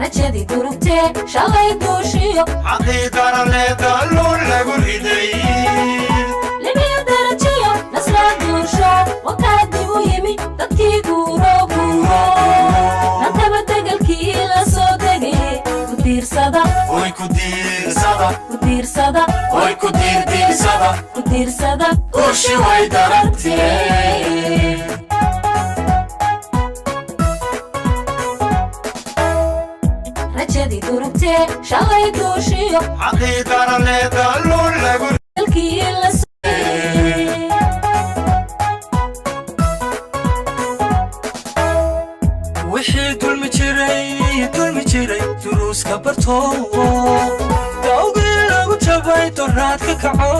Rajadii durugtee shalay duushiyo, xaqii darane daaluun lagu riday. Libiyo darajiyo nasraa duursho, wakaadi u yimi dadkii guuro guuro, nantaba degelkii la soo degay ku diirsada. Oy ku diirsada. Ku diirsada. Oy ku diirdiirsada. Ku diirsada. Guushi way darantee. Rajadii durugtee shalay duushiyo, xaqii darane daaluun lagu degelkii la soo. Wixii dulmi jiray, dulmi jiray, duruuska barto, dawgii lagu jabay doraad ka kaco.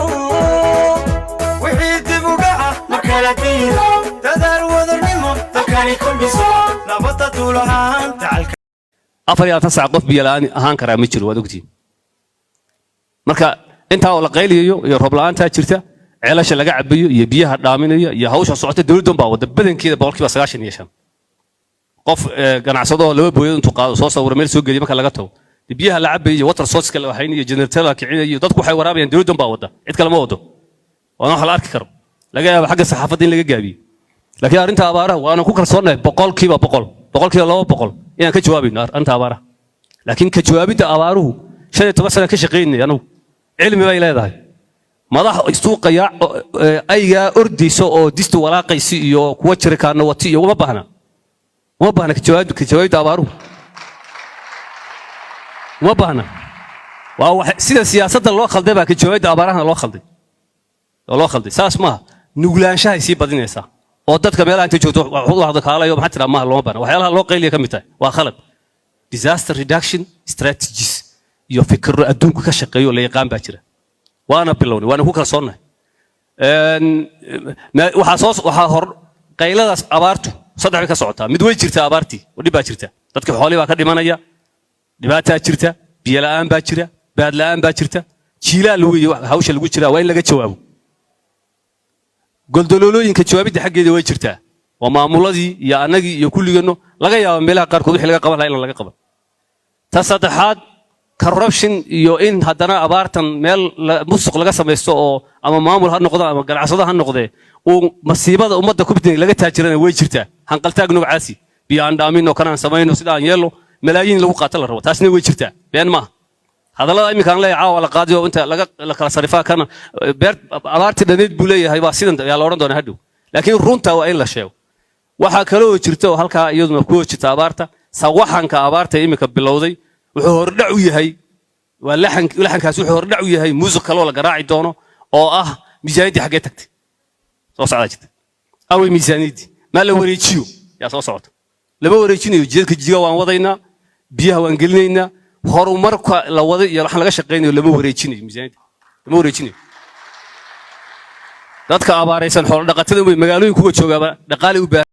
Wixii dib u dhaca ma kala diiro, dadaal wadarnimo dalkani ku dhiso, nabadda duulahaan dacalka. 24 saac qof biyo la'aan ahaan karaa ma jiro, waad ogtihiin. Marka intaa oo la qayliyayo iyo roob la'aantaa jirta, ceelasha laga cabayo iyo biyaha dhaaminaya iyo hawsha socota dowladdan baa wadda badankeeda, 95%. Qof ganacsado oo laba booyad intuu qaado soo sawiro meel soo geliya marka laga tago, dee biyaha la cabayo iyo water source la waxaynayo, generator la kicinayo iyo dadku waxay waraabayaan dowladdan baa wadda, cid kale ma wado. Waana wax la arki karo, laga yaabo xagga saxaafadda in laga gaabiyo. Laakiin arrinta abaaraha waana ku kalsoonnahay 100%, 200% inaan ka jawaabayno arrinta abaaraha. Laakiin ka jawaabidda abaaruhu 15 sana ka shaqaynay anugu, cilmi bay leedahay. Madax suuqaya aygaa ordaysa oo dista walaaqaysi iyo kuwa jirikaana wati iyo uma baahna, uma baahna. Ka jawaabidda abaaruhu uma baahna. Waa wax sida siyaasadda loo khalday baa ka jawaabidda abaarahana loo khalday oo loo khalday. Saas maaha, nuglaanshahay sii badinaysaa oo dadka meelaha inta joogto wax u hadlo kaalayo maxaa tiraa maaha, looma baahna. Waxyaalaha loo qayliya ka mid tahay waa khalad. Disaster reduction strategies iyo fikirro adduunku ka shaqeeyo oo la yaqaan baa jira, waana bilownay, waana ku kalsoonnahay. Waxaa soo waxaa hor qayladaas abaartu saddex bay ka socotaa. Mid way jirtaa, abaartii oo dhib baa jirta, dadka xoolihii baa ka dhimanaya, dhibaataa jirta, biyo la'aan baa jira, baad la'aan baa jirta, jiilaal weeye. Hawsha lagu jiraa waa in laga jawaabo. Goldaloolooyinka jawaabidda xaggeeda way jirtaa, waa maamuladii iyo annagii iyo kulligeenno, laga yaaba meelaha qaarkood wixii laga qaban lahaa inaan laga qaban. Ta saddexaad, corruption iyo in haddana abaartan meel musuq laga samaysto oo ama maamul ha noqdo ama ganacsado ha noqdee uu masiibada ummadda ku bidnay laga taajirana way jirtaa. Hanqaltaag noocaasi, biyo aan dhaaminno, kanaan samayno, sida aan yeelno, malaayiin lagu qaato la rabo, taasna way jirtaa, been maaha. Hadallada iminka aan leeyahay caawa la qaadiyo inta laga la kala sarifaa kana beer abaartii dhaneyd buu leeyahay, waa sidan yaa la odhan doonaa hadhow, laakiin runta waa in la sheego. Waxaa kaloo jirta oo halkaa iyaduna ku jirta abaarta, sawaxanka abaarta iminka bilowday wuxuu hordhac u yahay, waa laxan, laxankaasi wuxuu hordhac u yahay muusiq kaloo la garaaci doono oo ah miisaaniyaddii xaggee tagtay. Soo socdaa jirta, awey miisaaniyaddii maa la wareejiyo yaa soo socota. Lama wareejinayo. Jidadka Jijiga waan wadaynaa, biyaha waan gelinaynaa, horumarka la waday iyo waxaan laga shaqaynayo lama wareejinayo, miisaaniyadda lama wareejinayo. Dadka abaaraysan, xoolo dhaqatada wey, magaalooyin kuwa joogaaba dhaqaale u baahan.